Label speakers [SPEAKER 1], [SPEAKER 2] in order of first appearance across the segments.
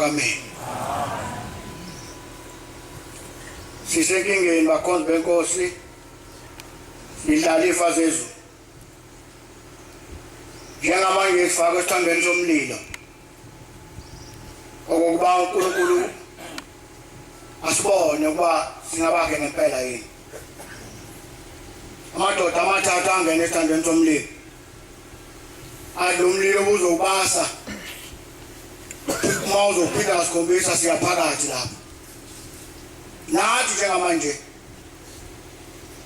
[SPEAKER 1] Ekuphakameni. Sisenkingeni bakhonzi benkosi, sidlala ifa zezulu. Njengamanje sifakwe esithandweni somlilo. Okokuba uNkulunkulu asibone ukuba singabakhe ngempela yini. Amadoda amathathu angena esithandweni somlilo. Athi lo mlilo ubuzowubasa uma uzophinda kasikhombisa siyaphakathi lapho. Nathi njengamanje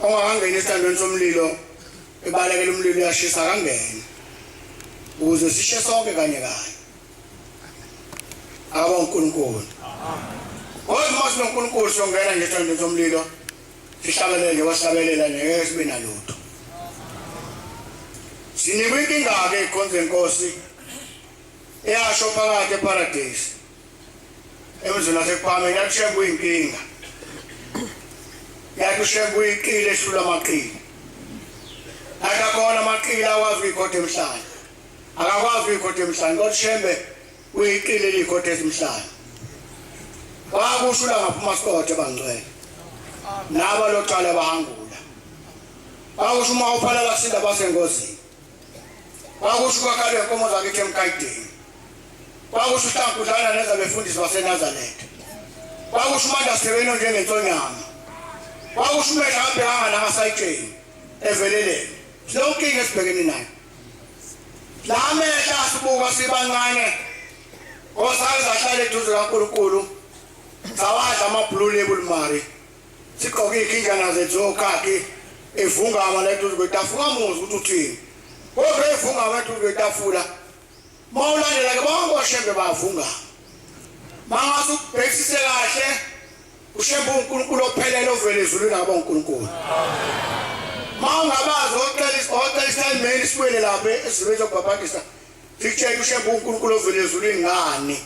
[SPEAKER 1] ongakangeni esithandweni somlilo ebalekela umlilo uyashisa akangene ukuze sishe sonke kanye kanye. Akaba uNkulunkulu. Kodwa uma sinoNkulunkulu siyongena nje esithandweni somlilo sihlabelele nje wahlabelela nje ngeke sibe nalutho. Sinikwe inkinga-ke ikhonze inkosi eyasho phakathi eparadesi emzini wasekuphakameni yathi uShembe uyinkinga yathi uShembe uyiqile ehlula amaqili akakhona amaqili akwazi ukuyikhotha emhlane akakwazi ukuyikhotha emhlane kodwa uShembe uyiqili eliyikhotha emhlane wakusho la ngaphuma sikothe bangcwele naba loqala bahangula wakusho uma uphalala kusinda basengozini Kwakusho kwakhalwe inkomo zakithi emkayideni. Kwakusho uHlankudlana nezabefundisi baseNazaretha. Kwakusho uManda Sithebeni onjengensonyama. Kwakusho uMehla kabhekanga nangasayitsheni eveleleni. Silonkinga esibhekene nayo. La mehla asibuka sibancane osake sahlala eduze kaNkulunkulu sawadla ama-blue label mari sigqoke iy'khinjana zethu zokhakhi evungama la eduze kwetafula ungamuzi ukuthi uthini kodwa evungama eduze kwetafula uma ulandela-ke bonke oshembe bavungama mangase ukubhekisise kahle ushembe uNkulunkulu ophelele ovela ezulwini abo uNkulunkulu ma ungabazi ocela isayimeni sibuyele lapha esizweni sokubhabhadisa Sikutshela uShembe uNkulunkulu ovela ezulwini ngani?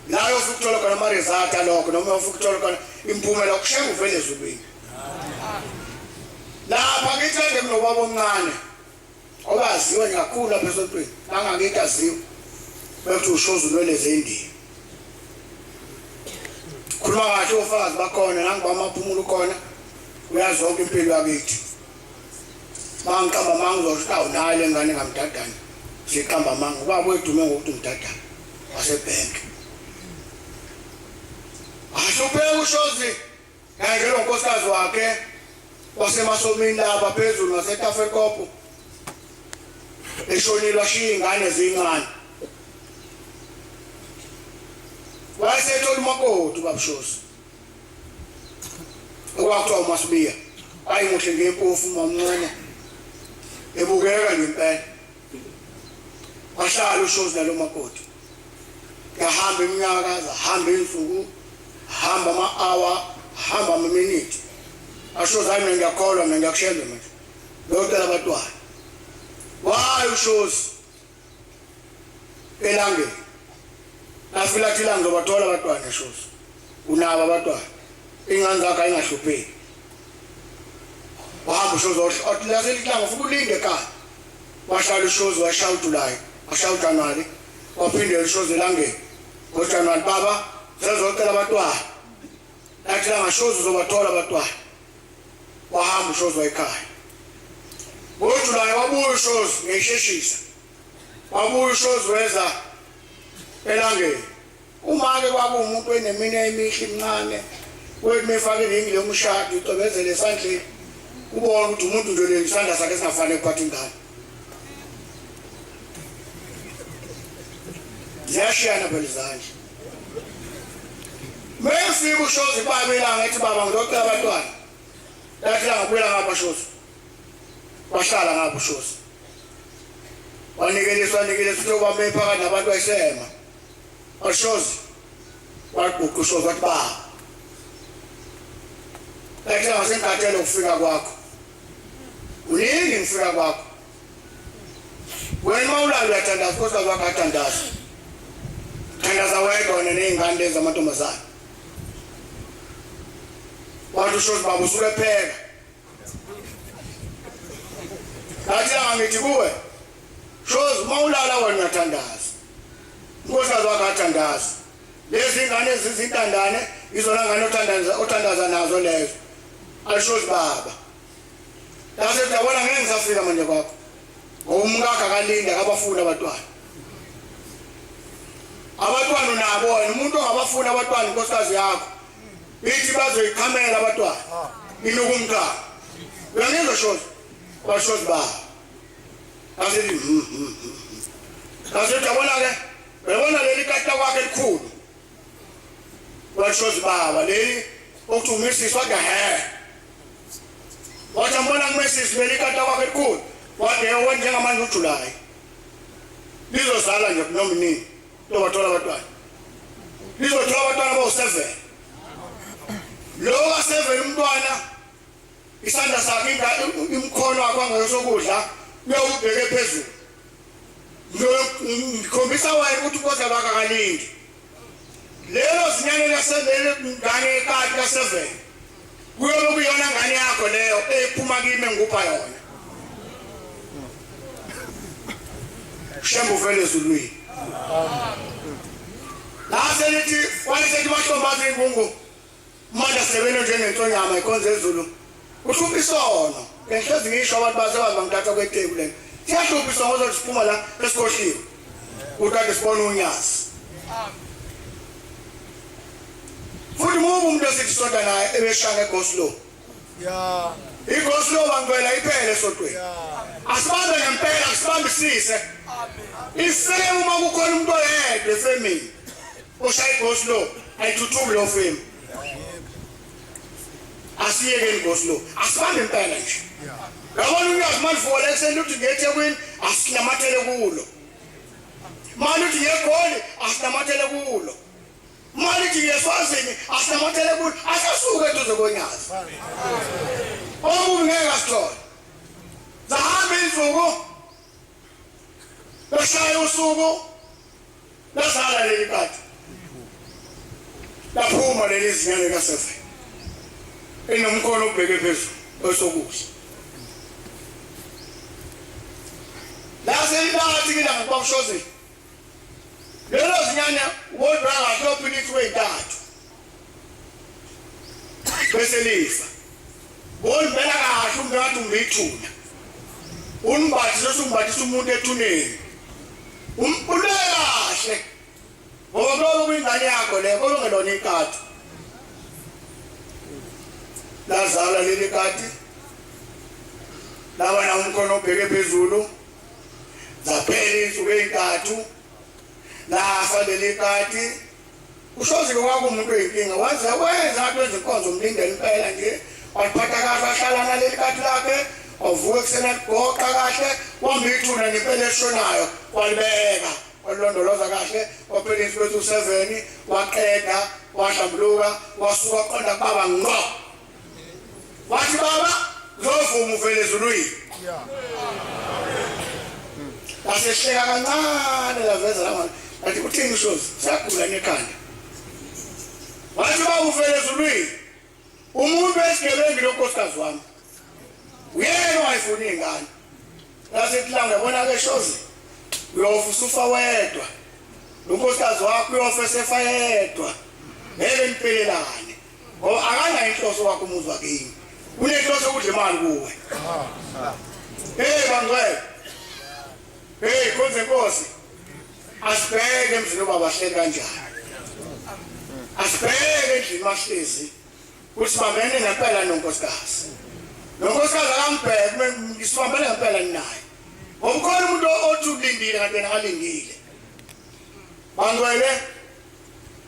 [SPEAKER 1] La uyofika ukuthola khona ama-result alokho noma uyofika ukuthola khona imiphumela uShembe uvela ezulwini. Lapha ngithi kade kunobaba omncane obaziwa nje kakhulu lapha esontweni nangakithi aziwa bekuthi ushoza unwele zendiya. Khuluma kahle ofakazi bakhona nangiba amaphumulo khona uyazi yonke impilo yakithi. Mangiqamba amanga uzosho ukuthi awu nayo le ngane ngamdadane siqamba amanga ubaba wedume ngokuthi umdadane wasebhenki ahlupheka ushozi kanye lo nkosikazi wakhe wasemasomini lapha phezulu ngasetafekopho eshonile washiya iy'ngane zincane wayesethola umakoti ubabushozi okwakuthiwa uMasibiya ayimuhle ngempofu mamncane ebukeka nje impela wahlala ushozi nalo makoti yahamba iminyaka zahamba izinsuku hamba ama-hour hamba amaminithi ashozi hayi mina ngiyakholwa mina ngiyakushembe manje locela abatwana wayi ushozi elangeni afila athi ilanga ngizobathola abatwana eshozi unabo abatwana ingane zakho ayingahlupheki wahamba ushozi wathi laselithi ilanga ufike ulinde ekhaya wahlala ushozi washaya ujulayi washaya ujanuwari waphindela ushozi elangeni ngojanuwari baba sezocela abatwana lathi langa shozi uzobathola abatwana wahamba ushozi wayekhaya ngojulayi wabuya ushozi ngiyisheshisa wabuya ushozi weza elangeni uma-ke kwakuwumuntu enemine emihle imncane wethi mefake iringi lomshado icwebezele esandleni ubone ukuthi umuntu nje le isandla sakhe singafanele kuphatha ingane ziyashiyana phela izandla Mefika ushozi baba ilanga ethi baba ngizocela abantwana. Lathi ilanga buyela ngapha shozi. Wahlala ngapha ushozi. Wanikeliswa wanikeliswa uthe ubambe phakathi nabantu wayisema. Washozi waguqa ushozi wathi baba. Lathi ilanga sengikhathele ukufika kwakho. Uningi ngifika kwakho. Wena uma ulala uyathandaza unkosikazi wakho athandaza. Thandaza wedwa wena ney'ngane lezi amantombazane. Wathi ushozi baba usuke epheka. Ngathi langa ngithi kuwe shozi uma ulala wena uyathandaza. Unkosikazi wakho athandaza. Lezi ngane ezizintandane izona ngane othandaza othandaza nazo lezo. Alishozi baba. Lase yabona ngeke ngisafika manje kwakho. Ngoba umkakhe akalinde akabafuni abantwana. Abantwana unabo wena umuntu ongabafuni abantwana inkosikazi yakho. Ithi bazoyichamela abantwana. Inuka umntwana. Uyangizwa shozi? Bashozi baba. Asithi Asithi yabona ke uyabona leli kati kwakhe elikhulu. Washozi baba leli okuthi umisisi wathi he. Wathi ambona kumisisi leli kati kwakhe elikhulu. Wathi yebo njengamanje uJuly. Lizozala nje noma nini. Lobathola abantwana. Lizothola abantwana bawu-7. Lo ka-7 umntwana isandla sakhe imkhono wakho angesokudla uyawubheke phezulu ngikhombisa wena ukuthi ukodla lwakho akalindi lelo zinyane laselele ngane ekati ka-seven kuyobe kuyona ngane yakho leyo ephuma kimi engikupha yona shembe uvele ezulwini lase lithi walisethi mahlombazi ingungu Manje sebeno njengensonyama ikhonza ezulu. Uhlupha isono. Ngihlezi ngisho abantu basebazi bangithatha kweteku lena. Siyahlupha isono ngoba siphuma la esikhohliwe. Uthathe sibona unyazi. Futhi mubi umuntu esithi sonta naye ebeshaya ngegoslo.
[SPEAKER 2] Yeah.
[SPEAKER 1] Igoslo bangwela iphele esontweni. Asibambe ngempela sibambisise.
[SPEAKER 2] Amen.
[SPEAKER 1] Isele uma kukhona umuntu oyedwa efemini. Ushaya igoslo ayithuthuki lo femu. Asiyekeni igoslo. Asibambe impela nje. Yabona unyazi malivuka la ekuseni uthi ngiye eThekwini asinamathele kulo. Mali uthi ngiye eGoli asinamathele kulo. Mali uthi ngiye eSwazini asinamathele kulo. Asasuke eduze konyazi. Omubi ngeke asithole. Zahamba insuku. Bashaya usuku Lazala leli kati. Laphuma leli zinyane ka-7. Enomkhono obheke phezulu osokudla. Lase libathi kilanga kwakushozi. Lelo zinyane wodwa kahle ophila ithuba ey'ntathu. Bese lifa. Wolimbela kahle umntu ngathi umbithuna. Umbathise usumbathisa umuntu ethuneni. Umbulele kahle. Ngoba kulobe kuyingane yakho leyo kodwa ungelona ikati. Lazalwa leli kati. Laba na umkhono obheke phezulu. Zaphela insuku ezintathu. Lafa leli kati. Ushozi-ke kwakuwumuntu oyinkinga waze wenza ngathi wenza inkonzo umlindela impela nje waliphatha kahle wahlala naleli kati lakhe wavuka ekuseni aligoqa kahle wamba ithuna nempela eshonayo walibeka walilondoloza kahle waphela insuku eziwu-seven waqeda wahlambuluka wasuka waqonda kubaba ngqo wathi baba ngizovuma uvele ezulwini wasehleka kancane laveza lama wathi uthini ushozi siyagula nekhanda wathi baba uvele ezulwini umuntu wesigebengu lonkosikazi wami uyena owayefuna iy'ngane lasethi langa yabona ke shozi uyofa usufa wedwa lo nkosikazi wakho uyofa esefa yedwa ngeke niphelelane Ngoba akanayo inhloso wakho umuzi wakini. Unenhloso yokudla imali kuwe. Hey bangcwele. Hey khonze inkosi. Asibheke emzini ubaba hleli kanjani. Asibheke endlini mahlezi. Usibambene ngempela nonkosikazi. Nonkosikazi akangibheke ngisibambene ngempela ninaye. Ngoba ukhona umuntu othi ulindile kanti yena akalindile. Bangcwele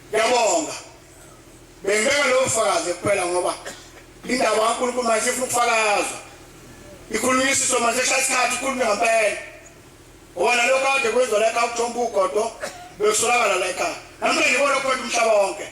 [SPEAKER 1] ngiyabonga. Bengibeka lowo fakazi kuphela ngoba indaba kaNkulunkulu manje ifuna ukufakazwa. Ikhulunyisiswa manje eshaya isikhathi ikhulunywe ngempela. Ngoba nalokho kade kwenziwa la ekhaya ukuthomba ugodo bekusolakala la ekhaya. Namhlanje ngibona kwethu umhlaba wonke.